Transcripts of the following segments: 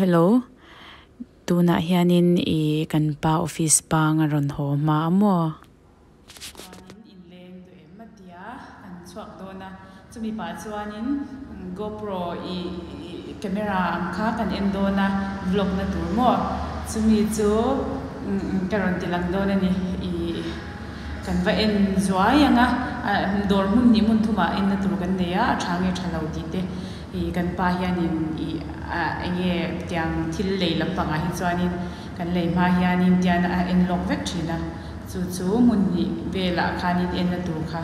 Hello tunah hianin ih kan pa office bang a rawn haw hma a maw? Chuanin inleng duh em a tia kan chhuak dawn a, chumi pah chuanin GoPro ih camera ang kha kan en dawn a vlog na tur maw? Chumi chu ka rawn ti lang dawn a ni ih kan va en zuai ang a, dawr hmun hnih hmun thumah en na tur kan nei a, a tha nge tha lo tih te. Ih kan pa hianin ih ah eng nge tiang thil lei lampangah hi chuanin kan lei hma hianin tian a en lawk vek thin a, chu chu hmun hnih velah khanin en na tur kha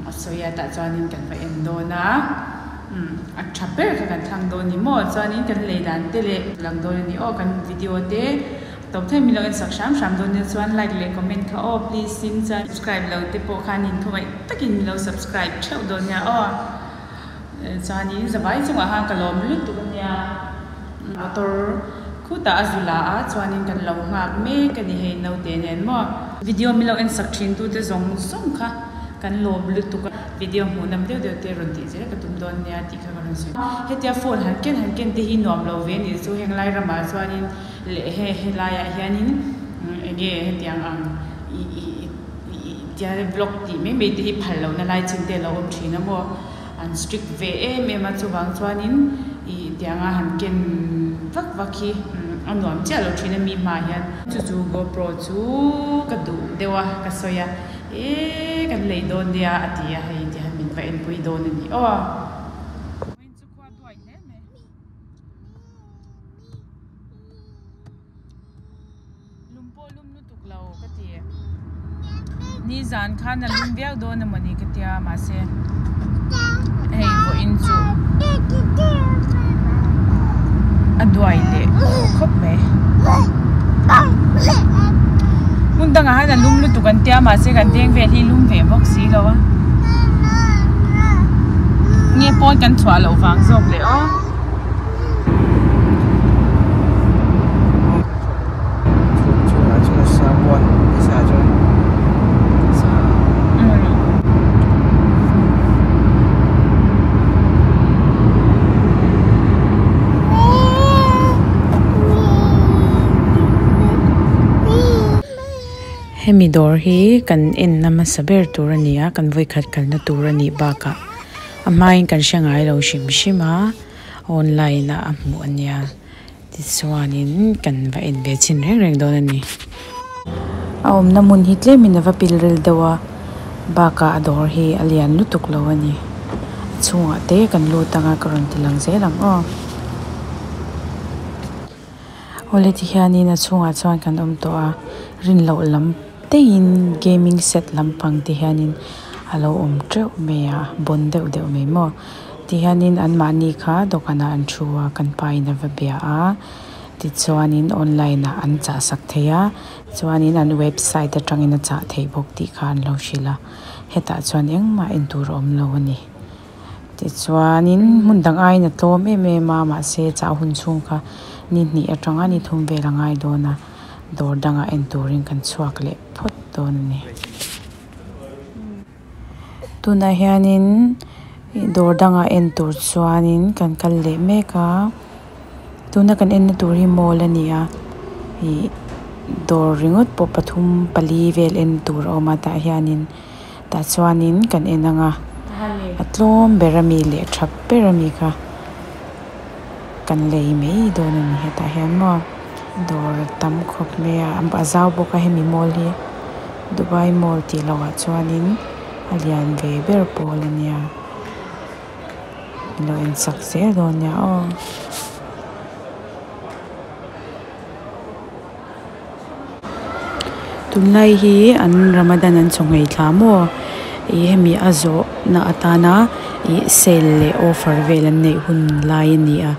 a sawi a tah chuanin kan va en dawn a, umm a tha ber kha kan thlang dawn ni maw chuanin kan lei dan te leh lang dawn a ni aw kan video te tawp thei min lo en sak hram hram dawn nia chuan like leh comment kha aw please in chuan subscribe lo te pawh khan inkhawngaih takin min lo subscribe theuh dawn nia aw. Chuanin zavai chungah khan ka lawm lutuk a nia, motor khutah a zu la a, chuanin kan lo nghak mek a ni hei naute nen maw. Video min lo en sak thin tute zawng zawng kha kan lawm lutuk a, video hmuh nam deuh deuh te rawn tih zel ka tum dawn nia tih kha ka rawn sawi. Hetia phone han ken han ken te hi nuam lo ve a nih chu heng lai ramah chuanin leh he helaiah hianin eng nge hetiang ang ih ih Tia vlog tih mai mai te hi phal lohna lai chin te a lo awm thin a maw? An strict ve em em a, chuvang chuanin ih tianga han ken vak vak hi a nuam chiah lo thin a mi hmaah hian. Chu chu GoPro chu ka duh deuh a, ka sawi a, eee kan lei dawn nia a ti a, hei tihian min va enpui dawn a ni aw. Lum pawh lum lutuk lo ka ti. Ni zan khan a lum viau dawn a mawni ka tia mahse hei vawiin chu a duai leh tawh khawp mai. Hmun dangah hian a lum lutuk an tia mahse kan veng vel hi lum ve bawk si lo a. Nge pawn kan chhuah loh vang zawk leh aw. Hemi dawr hi kan en na hmasa ber tur a ni a kan vawikhat kalna tur a nih bakah a hmain kan hre ngai lo hrim hrim a. Online ah a hmuh a nia tichuanin kan va en ve chhin reng reng dawn a ni. A awmna hmun hi tlemin a va pil ril deuh a bakah a dawr hi a lian lutuk lo a ni a chhungah te kan lut anga ka rawn ti lang zel ang aw. Awle ti hianin a chhungah chuan kan awm tawh a rin loh lam teiin gaming set lampang te hianin a lo awm teuh mai a bawn deuh deuh mai maw. Tihianin anmahni kha dawhkanah an thu a, kan pa in a va bia a, tichuanin online ah an chah sak thei a, chuanin an website atangin a chah theih bawk tih kha an lo hrilh a, hetah chuan engmah en tur a awm lo a ni. Tichuanin hmun dang aiin a tlawm em em a, mahse chah hun chhung kha ni hnih atanga ni thum vel a ngai dawn a, dawr dangah en turin kan chhuak leh phawt dawn a ni. Tunah hianin dawr dangah en tur chuanin kan kal leh mek a tuna kan enna tur hi mall a ni a ih dawr ringawt pawh pathum pali vel en tur a awm a tah hianin tah chuanin kan en ang a a tlawm ber ami leh tha ber ami kha kan lei mai dawn a ni hetah hian maw dawr a tam khawp mai a a zau bawk a hemi mall hi. Dubai mall tih loh ah chuanin a lian ve ber pawl a nia ilo en chak zel dawn nia aw. Tunlai hi an Ramadan an chaw nghei thla maw ih hemi a zawh na atana ih sale leh offer vel an neih hun lai a ni a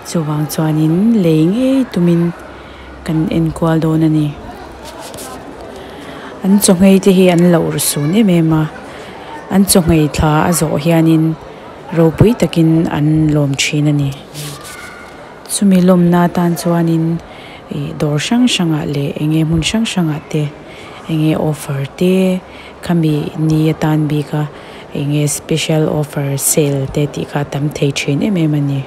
chuvang chuanin lei ngei tumin. Kan enkual dawn a ni. An chawhmeh te hi an lo ur sun em em a, an chawhmeh thla a zawh hianin ropui takin an lawm thin a ni. Chumi lawmna atan chuanin ih dawr hrang hrangah leh eng nge hmun hrang hrangah te eng nge offer te khami ni atan bik a eng nge special offer sale te tih kha a tam thei thin em em a ni.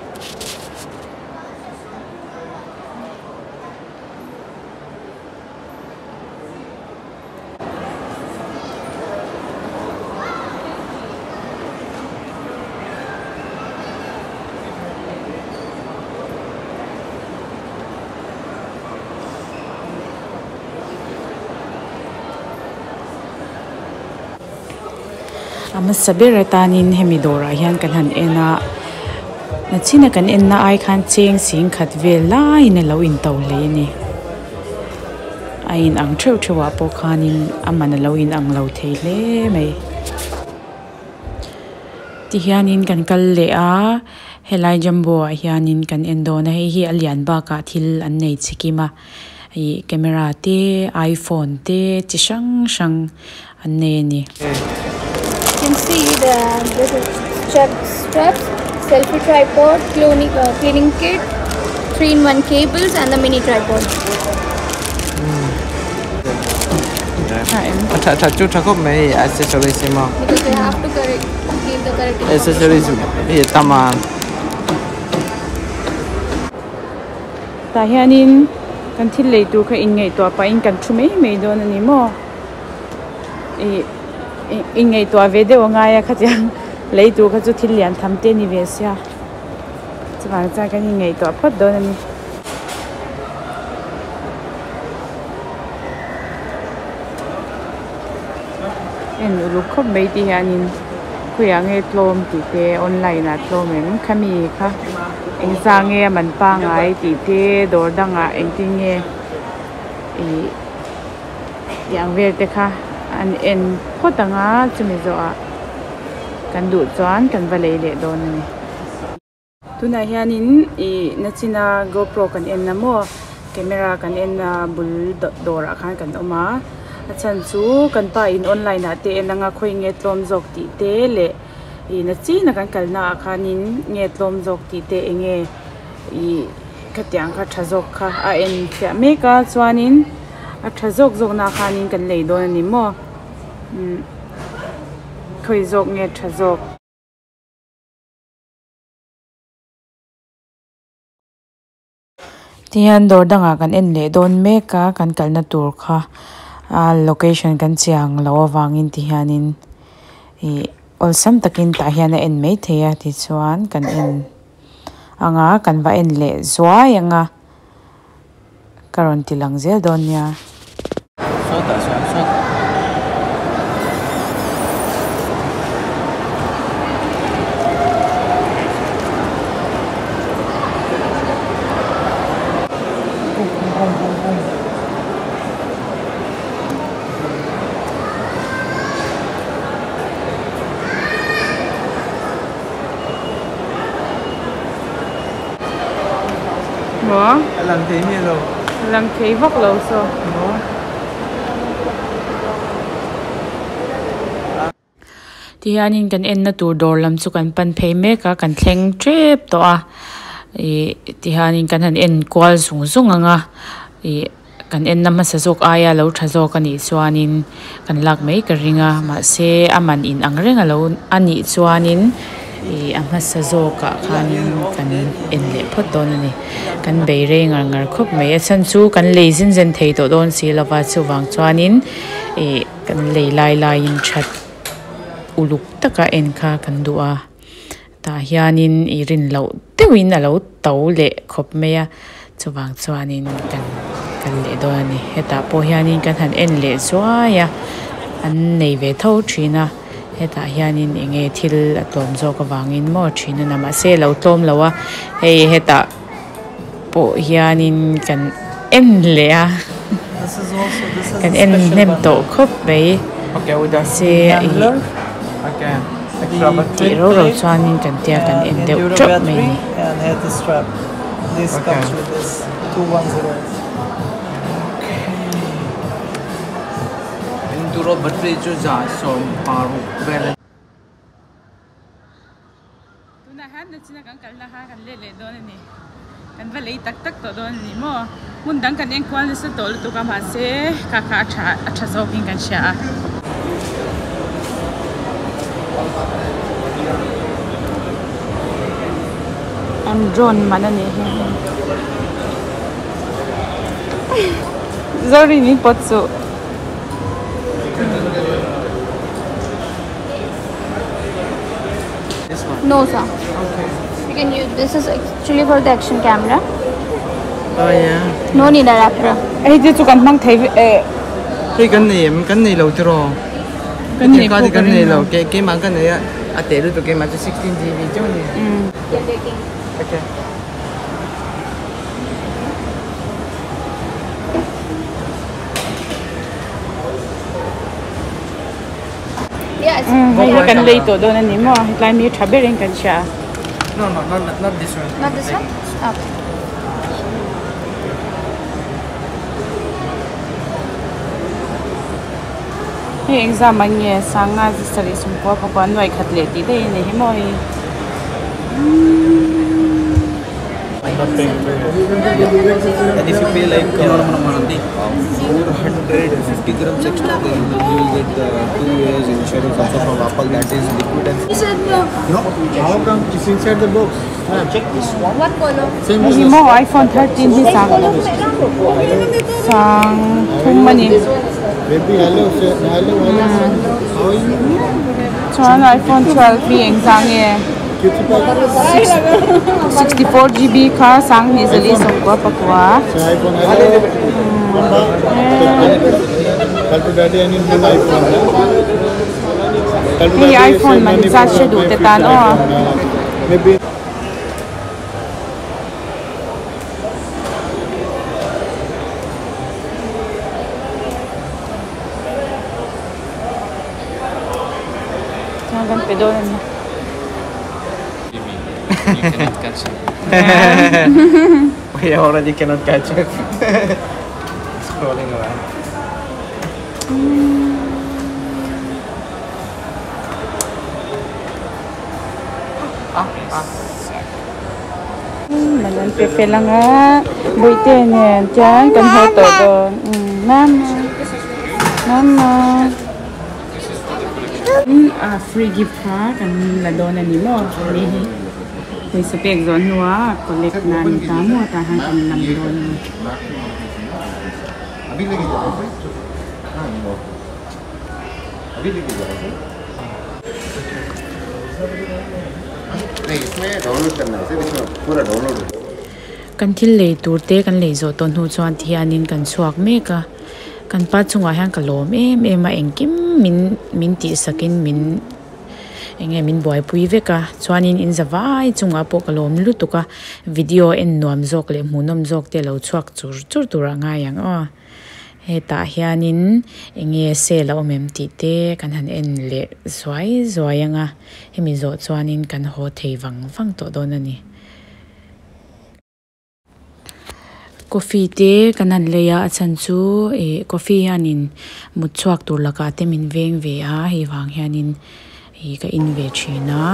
hmasa ber atanin hemi dawrah hian kan han en a nachina kan en na ai khan cheng sing khat vel laiin alo in to hle a ni a in ang theuh theuh ah pawh khanin a man alo in ang lo thei hle mai tihianin kan kal leh a helai jumbo ah hianin kan en dawn a hei hi a lian bakah thil an nei chikim a ih camera te iphone te chi hrang hrang an nei a ni. You can see the this is strap straps, selfie tripod, cloning cleaning kit, 3-in-1 cables and the mini tripod. A tha tha chu tha khawp mai hei accessories hi maw. Because they have to correct give the correct information. Accessories hi a tam a. Tah hianin kan thil lei tur kha inngaihtuah pahin kan thu mai mai dawn a ni maw ih inngaihtuah ve deuh a ngai a khatiang lei tur kha chu thil lian tham te a ni ve sia chuvang chuan kan inngaihtuah phawt dawn a ni. En uluk khawp mai te hianin khawiah nge tlawm tih te online ah tlawm em khami kha engzah nge a man pangai tih te dawr dangah engtin nge ih tih ang vel te kha an en phawt ang a chumi zawhah kan duh chuan kan va lei leh dawn a ni. Tunah hianin ih nachina gopro kan en a maw camera kan en a bul dawrah khan kan awm a a chhan chu kan pa in online ah te en anga khawi nge tlawm zawk tih te leh ih nachina kan kalna ah khanin nge tlawm zawk tih te eng nge ih khatiang kha tha zawk kha a en fiah mek a chuanin a tha zawk zawk na khanin kan lei dawn a ni maw umm khawi zawk nge tha zawk. Tihian dawr dangah kan en leh dawn mek a kan kalna tur kha a location kan chiang loh avangin tihianin ih awlsam takin tah hian a en maithei a tichuan kan en anga kan va en leh zuai anga ka rawn ti lang zel dawn nia. Sawtah sawn sawtah. Maw? A lang thei miah lo. A lang thei vak lo saw. Maw? Tihianin kan enna tur dawr lam chu kan pan phei mek a kan thleng tep tawh a ih tihianin kan han en kual zung zung ang a ih kan enna hmasa zawk aia lo tha zawk a nih chuanin kan lak mai ka ring a mahse a man in ang reng alo a nih chuanin ih a hmasa zawkah khanin kan en leh phawt dawn a ni kan bei rei ngar ngar khawp mai a chhan chu kan lei zen zen thei tawh dawn si lova chuvang chuanin ih kan lei lai laiin that uluk taka en kha kan duh a tah hianin ih rin loh deuhin alo to leh khawp mai a chuvang chuanin kan kal leh dawn a ni hetah pawh hianin kan han en leh zuai a an nei ve tho thin a hetah hianin eng nge thil a tlawm zawk avangin maw thin a na mahse a lo tlawm lo a hei hetah pawh hianin kan en leh a kan en hnem tawh khawp mai mahse ih tih rau rau chuanin kan tia kan en deuh teuh mai a ni. This Okay. comes with this 210. Enduro battery chu za sawm paruk vel a Tunah hian nachina kan kalna kha kan let leh dawn a ni. Kan va lei tak tak tawh dawn a ni maw? Hmun dang kan enkual nasa tawh lutuk a mahse kha kha a tha a tha zawkin kan hria a. An drone man a nih hi Zorin in pawt suh. This one. No sir. Okay. You can use this is actually for the action camera. Oh yeah. No need adapter. Hei te chu kan hmang thei eh Hei kan nei em? Kan nei lo tiraw? Kan nei pawh ka ring lo. Keimah ka nei a, a teh lutuk keimah chu 16 GB chauh a ni. Okay. Hei hi kan lei tawh dawn a ni maw? Hetlai mi tha berin kan hria a. No, no, not, not this one. Not this one? Okay. Hei exam an nge sanga sarih sawmkua pakua nuai khat leh tih daih a ni hi maw hei. And if you pay like 450 grams extra, then you will get the 2 years insurance also from Apple. That is liquid and No, how come it's inside the box? Check this one. What color? Same Hei hi maw iPhone 13 hi sang sang thum a ni. Baby, hello, sir. Hello, hello. How are you? Chuan iPhone 12 hi engzah nge? 64 GB kha sang hnih zali sawmkua pakua. iPhone, hello. Tell to daddy I need new iPhone. Tell to Hei daddy iPhone save man money zat for hre duh my te tan future aw. iPhone. Maybe Chuan kan pe dawn a ni. You cannot catch it. We already cannot catch it. It's crawling around. Man an pe fel anga bawihte nen chuan kan haw tawh dawn. Mama mama a free gift kha kan la dawn a ni maw ni hi pawisa pek zawh hnua collect nan ni ta maw tah hian kan lam dawn a ni. Kan thil lei tur te kan lei zawh tawh hnu chuan ti hianin kan chhuak mek a, kan pa chungah hian ka lawm em em a engkim min min tih sakin min eng nge min buaipui vek a chuanin in za vai chungah pawh ka lawm lutuk a video en nuam zawk leh hmuhnawm zawk te lo chhuak chur chur tur a ngai ang aw hetah hianin eng nge sale a awm em tih te kan han en leh zuai zuai ang a hemi zawh chuanin kan haw thei vang vang tawh dawn a ni. Coffee te kan han lei a a chhan chu ih coffee hianin mut chhuak tur lakah te min veng ve a hei vang hianin ih ka in ve thin a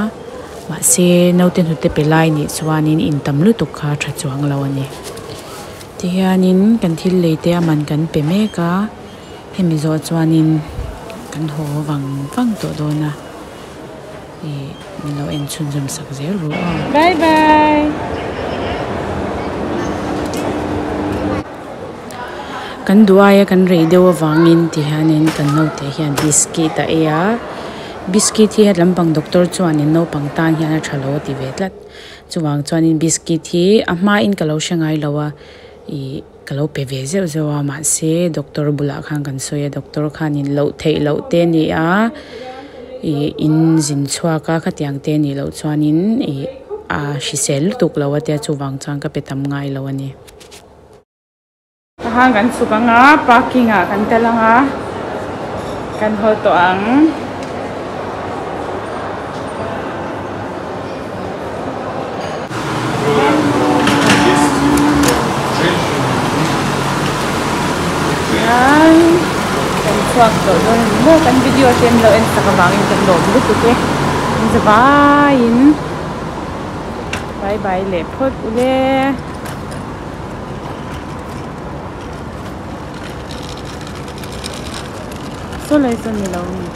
mahse naute hnute pe lai nih chuanin in tam lutuk kha a tha chuang lo a ni tihianin kan thil lei te a man kan pe mek a hemi zawh chuanin kan haw vang vang tawh dawn a ih min lo en chhunzawm sak zel ru aw. Bye bye. Kan duaia kan rei deuh avangin ti hianin kan naute hian biscuit a ei a biscuit hi lampang doctor chuanin naupang tan hian a tha lo a ti ve tlat chuvang chuanin biscuit hi a hmain ka lo hre ngai lo a ih ka lo pe ve zeuh zeuh a mahse doctor bulah khan kan sawi a doctor khanin loh theih loh te a ni a ih in zin chhuak a khatiang te nih loh chuanin ih a hrisel lutuk lo a tia chuvang chuan ka pe tam ngai lo a ni. Tahan kan chhuk anga parking ah kan tel anga kan haw tawh ang. Hian kan chhuak tawh dawn a ni maw kan video te an lo en sak avangin kan lawm lutuk e an za vaiin bye bye leh phawt ule. Saw lai saw ni lo a ni.